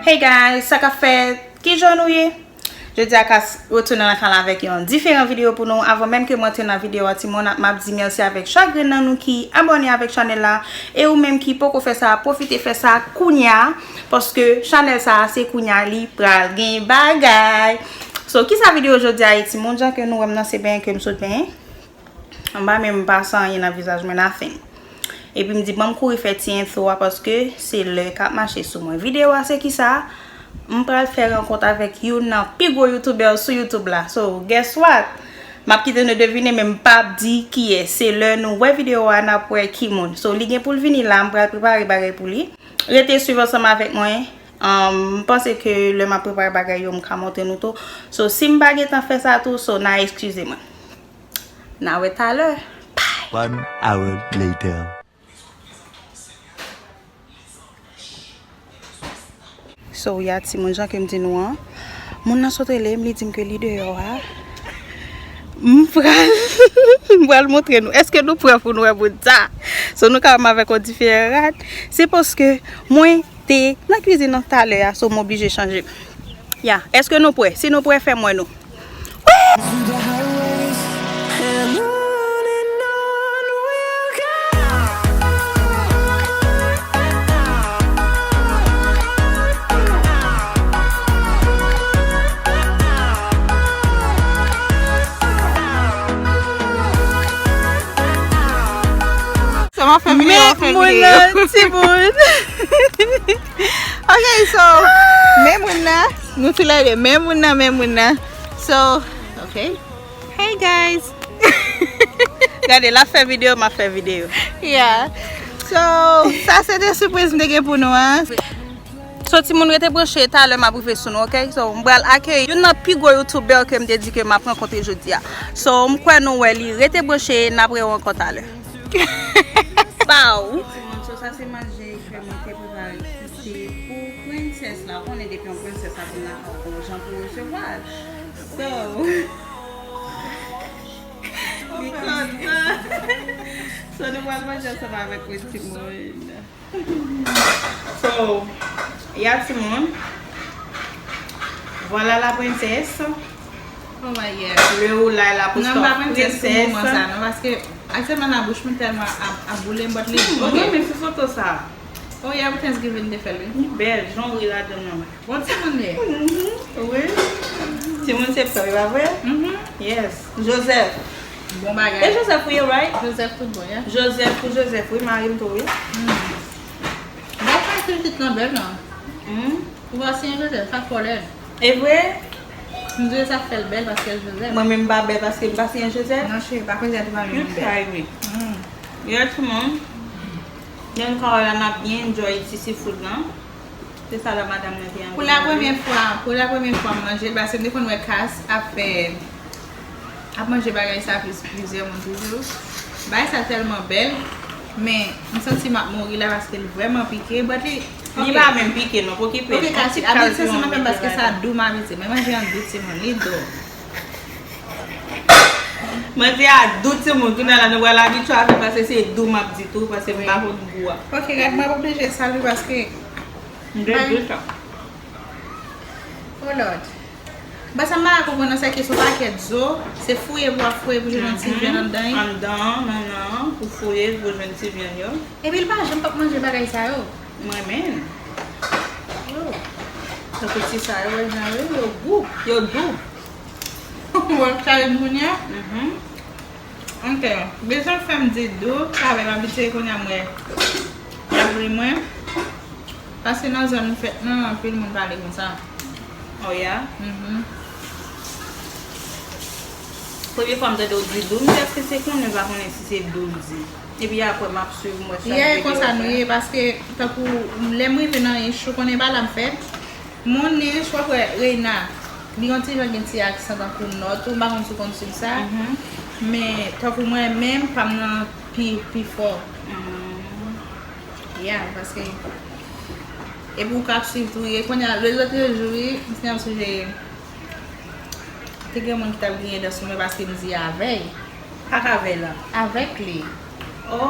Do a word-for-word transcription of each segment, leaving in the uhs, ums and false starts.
Hey guys, sa k ap fèt? Kijan nou ye? Jodi a ka retounen nan kanal avèk yon diferan videyo pou nou. Avan menm ke m antre nan videyo a, timoun, m ap di mèsi avèk chak grenn nan nou ki abòne avèk chanèl la. E ou menm ki poko fè sa, pwofite fè sa kounya, paske chanèl sa a se kounya li pral gen bagay. So, kisa videyo jodi a ye, timoun? Jan ke nou wè m nan, se benyen ke m sot benyen. M pa menm pase anyen nan vizaj mwen, nothing. Epi m di, ban m kouri fè ti entwo a, paske se lè k ap mache sou mwen. Videyo a se kisa? M pral fè rankont avèk youn nan pi gwo youtubè sou YouTube la. So, guess what? M ap kite nou devine, men m p ap di kiyès. Se lè nou wè videyo a, n ap wè ki moun. So, li gen pou l vini la, m pral prepare bagay pou li. Rete swiv ansanm avèk mwen. Um, m panse ke lè m ap prepare bagay yo, m ka montre nou tou. So, si m pa gen tan fè sa tou, so, n a eskize mwen. N a wè talè. Bye. One hour later. So, ya timoun, jan ke m di nou an, moun nan sot rele m, li di m ke li deyò a. M pral, m pral montre nou. Èske nou prè pou nou wè moun sa? So, nou ka wè m avèk yon diferan rad. Se paske mwen te nan kwizin nan talè a, so m oblije chanje. Ya, èske nou prè? Si nou prè, fè m wè nou. Sa m ap fè videyo, m ap fè videyo. Men moun nan, timoun. Ok, so, men moun nan, nou toulède, men moun nan, men moun nan. So, ok. Hey guys. Gade, l ap fè videyo, m ap fè videyo. Yeah. So, sa se te sipriz m te gen pou nou an. So, timoun, rete branche, talè m ap rive sou nou, ok? So, m pral akeyi youn nan pi gwo youtubè ke m te di ke m ap rankontre jodi a. So, m kwè nou wè li, rete branche, n ap rerankontre talè. Bow! Timoun, so sa se manje ke mwen te prepare ki se pou prensès la. Ou konnen depi yon prensès ap vin lakay ou, gon jan pou resevwa l. So, li kontan. So, nou pral manje ansanm avèk mwen, timoun. So, ya timoun. Voilà la princesse. Oh my God. Le roulay la pou... Non, m pa princesse pou moman sa, non, paske aktyèlman la bouch mwen tèlman ap, ap boule m, but li... Hmm, mwen renmen ti foto sa. Oh yeah, pou Thanksgiving te fè l, wi. Li bèl, jan w ri ladan l nan. Bon timoun li ye. Mhm, wi. Timoun se frè, pa vre? Mhm. Yes. Joseph. Bon bagay. E Joseph ou ye, right? Joseph tout bon, yeah. Joseph pou Joseph, wi, mari m tou, wi. Mm. Bon, fè pitit lan bèl, non? Mm. Ou pa siyen Joseph, sa twò lèd. E vre? M di sa fè l bèl paske l Joseph. Mwen menm m pa bèl paske m pa siyen Joseph? Non, cheri, pa koze a tou pa menm bèl. You try me. Mm. Yeah, timoun. Donk, nou ka wè la n ap byen enjoy ti seafood lan. Se sa la madanm nan te anvi manje. Pou la premyè fwa, pou la premyè fwa m manje l, paske m te konn wè Cass ap fè, ap manje bagay sa plis, plizyè moun toujou. Bagay sa tèlman bèl, men m santi m ap mouri la paske l vrèman pike, but li... Li pa menm pike non, pokipe l. Ok, Cass, abitye se mwen menm paske sa dou m abitye. Mwen manje an dou timoun, li dou. Mwen di a dou timoun, kounye a la nou pral abitye avè l paske se dou m ap di tou, paske m pa konn gou a. Ok, gad, mwen oblije sal wi paske... M te di sa. Oh Lord. Ba sa m pa ka konprann nan, se ke se yon pakèt zo, se fouye pou w ap fouye pou jwenn yon ti vyann anndan. Anndan, nan, nan, pou fouye pou jwenn ti vyann yo. Epi l pa janm p ap manje bagay sa yo. Mwen menm. Yo. Tankou ti sa yo, wè jan yo, yo gou, yo dou. Bon, sa vin kounye a? Mhm. Ok. Bezwen fè m di dou, sa fè m abitye kounye a m wè y ap ri mwen. Paske nan zòn m fèt nan, anpil moun pale konsa. Oh yeah? Mhm. Premye fwa m tande w di dou, m di èske se konnen m pa konnen si se dou l di. Epi apre m ap swiv m wè sa l mete yo fè. Yeah, e konsa nou ye, paske tankou lè m rive nan Ench, ou konnen pa la m fèt. Moun Ench, w ap wè Reina, li yon ti jan gen ti aksan tankou nò tou, m pa konn si w konn swiv sa. Mhm. Men tankou mwen menm, pa m nan pi, pi fò. Mhm. Yeah, paske epi w ka ap swiv tou, e kounye a, lè lòt jou, wi, m te ap sonje, te gen moun ki t ap griyen dan sou mwen paske m di avè y. Ak avè y la? Avèk li.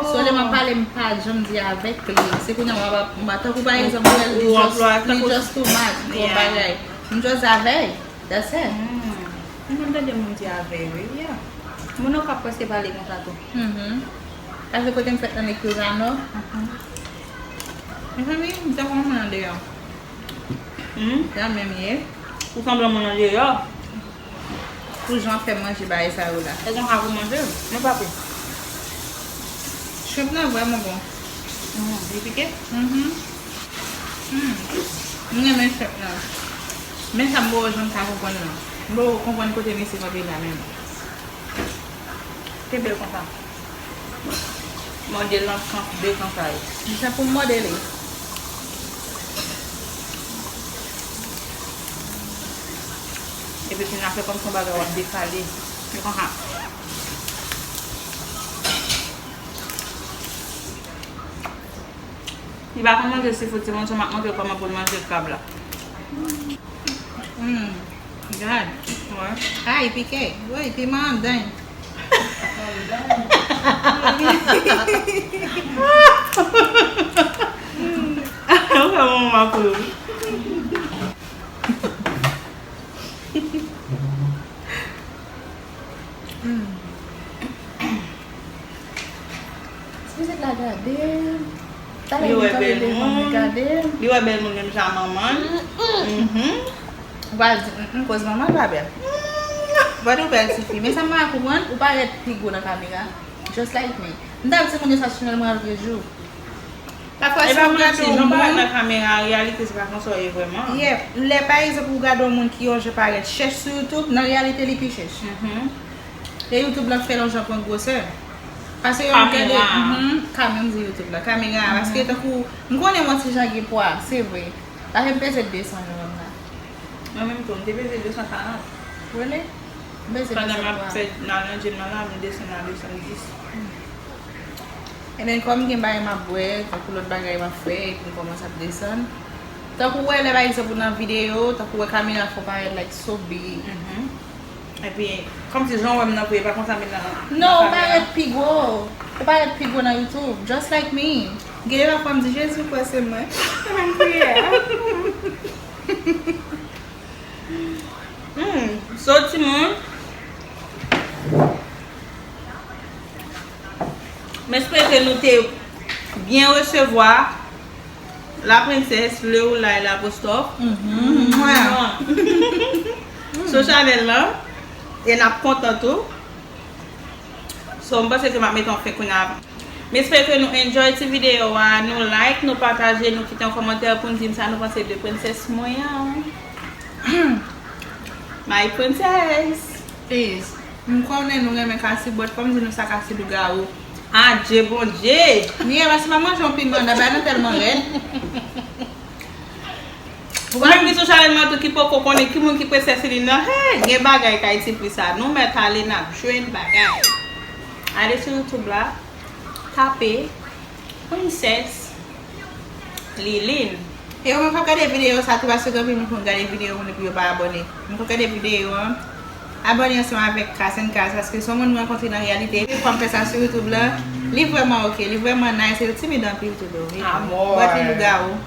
So lè m ap pale, m pa janm di avèk li. Se kounye a m ap, m ap, tankou pa egzanp, ou wè l, li just, li just too much pou yon bagay. M just avè l. That's it. M konn tande moun di avè, wi, yeah. Moun nan ka prèske pale konsa tou. Mhm. Paske kote m fèt nan Lake Louisiana. Mhm. Mezanmi, m te konn moun andeyò. Hmm? Sa menm ye. Ou sanble moun andeyò. Pou jan fè manje bagay sa yo la. E konsa pou manje, mwen pa pe. Shrimp nan vrèman bon. Mhm. Li pike? Mhm. Mm. M renmen shrimp nan. Men sa m poko janm ka konprann nan. M poko konprann kote misye kanpe la menm. Kenbe l konsa. Mòde l nan kan, de kan sa yo. Li fè pou m mòde li. Epi fin afè kòm se yon bagay w ap dekale. Li konsa. Li pa konn manje seafood, se konsa m ap montre l kòman pou l manje krab la. Mm. God. Ay, pike. Woy, piman andan. Ou fè manman kouri. Mm. Ti pitit la gade m. Talè li wè bèl moun. Li wè bèl moun menm jan manman l. Mhm. Ou pral di, mm, mm, koz manman l pa bèl. But ou bèl tifi. Men sa m pa konprann, ou parèt pi gwo nan kamera. Just like me. M t ap di moun yo sa sou chanèl mwen lòt jou. Pafwa, si w gade yon moun nan kamera, an reyalite, se pa konsa w ye vrèman. Yeah. Lè, pa egzanp, ou gade yon moun ki yon jan parèt chèch sou YouTube, nan reyalite, li pi chèch. Mhm. E YouTube lan k fè l yon jan pran gwosè. Paske yo gade, kamera. Mhm, kamera, m di YouTube la, kamera, paske tankou, m konnen m yon ti jan gen pwa, se vre. Paske m peze de san yo menm la. Mwen menm tou, m te peze de san karant. Really? M peze de san karant. Pandan m ap fè nan nan gym nan la, m desann a de san dis. And then, kòm gen bagay m ap bwè, tankou lòt bagay m ap fè, epi m kòmanse ap desann. Tankou w wè lè, pa egzanp, ou nan videyo, tankou w wè kamera fè w parèt, like, so big. Mhm. Epi, kòmsi jan w wè m nan vre, e pa konsa m ye nan, nan kamera. Non, ou parèt pi gwo. Ou parèt pi gwo nan YouTube, just like me. Gen de pafwa m di, "Jezi, kwè se mwen." Mwen menm kriye a. Hmm, so timoun, m espere ke nou te byen resevwa la princesse, le ou la e l'apostròf. Mhm. Mwa. Sou chanèl lan. E n ap kontan tou. So, m panse ke m ap mete yon fen kounye a. M espere ke nou enjoy ti videyo a. Nou like, nou pataje, nou kite yon kòmantè pou n di m sa nou panse de princess mwen an. My princess. Peace. M konnen nou renmen kasi, but fò m di nou sa kasi lougawou. Adje Bondye! Ni e paske m ap manje yon piman, nan bagay nan tèlman rèd. Ou menm ki sou chanèl mwen tou ki poko konnen ki moun ki Princess Liline nan, hey, gen bagay k Ayiti pou sa. Nou mèt ale n ap jwenn bagay. Ale sou YouTube la, tape Princess Liline. E ou menm k ap gade videyo sa tou, paske gen anpil moun ki konn gade videyo moun epi yo pa abòne. Moun k ap gade videyo an, abòne ansanm avèk Kas and Kas, paske se yon moun m rankontre nan reyalite. Epi fò m fè sa sou YouTube la, li vrèman oke, li vrèman nice, e l timid anpil tou, though. Amò. But li lougawou.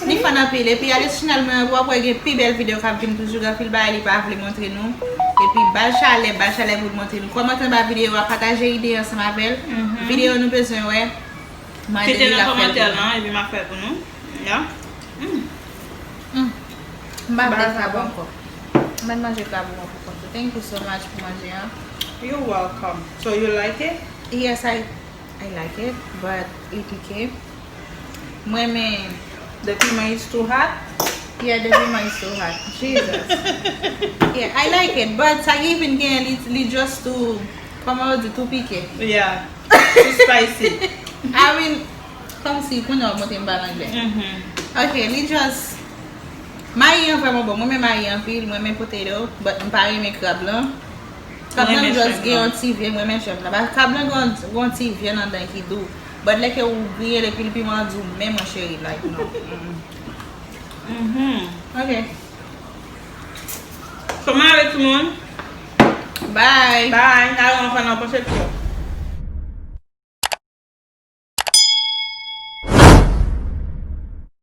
Li fun anpil. Epi ale sou chanèl mwen an, w ap wè gen pi bèl videyo k ap vin toujou. Gen anpil bagay li pa vle montre nou. Epi ba l chalè, ba l chalè pou l montre nou. Kòmante anba videyo a, pataje ide ansanm avè l. Mhm. Videyo nou bezwen wè. Mande li, l ap fè l pou nou. Kite nan kòmantè lan, epi m ap fè l pou nou. Ya. Mm. Mm. M pa vle krab ankò. Mwen manje krab ou an pou kont ou. Thank you so much pou manje an. You're welcome. So you like it? Yes, I I like it, but li pike. Mwen, men. The piman is too hot? Yeah, the piman is too hot. Jesus. Yeah, I like it, but sa ki vin gen, li, li just too, kòman yo di, too pike. Yeah. Too spicy. I mean, kòmsi, kounye a w montre m pale anglè. Mhm. Ok, li just, mayi an vrèman bon. Mwen, men mayi anpil, mwen, men potato, but m pa renmen krab lan. Krab lan just gen yon ti vye, mwen renmen shrimp lan. Paske krab lan gen yon, gen yon ti vye anndan ki dou. But lè ke ou griye l epi l piman an di w, men mwen cheri, like, non. Mm-mm. Mhm. Ok. So, m ale timoun. Bye. Bye. N a wè anvan nan pwochen videyo.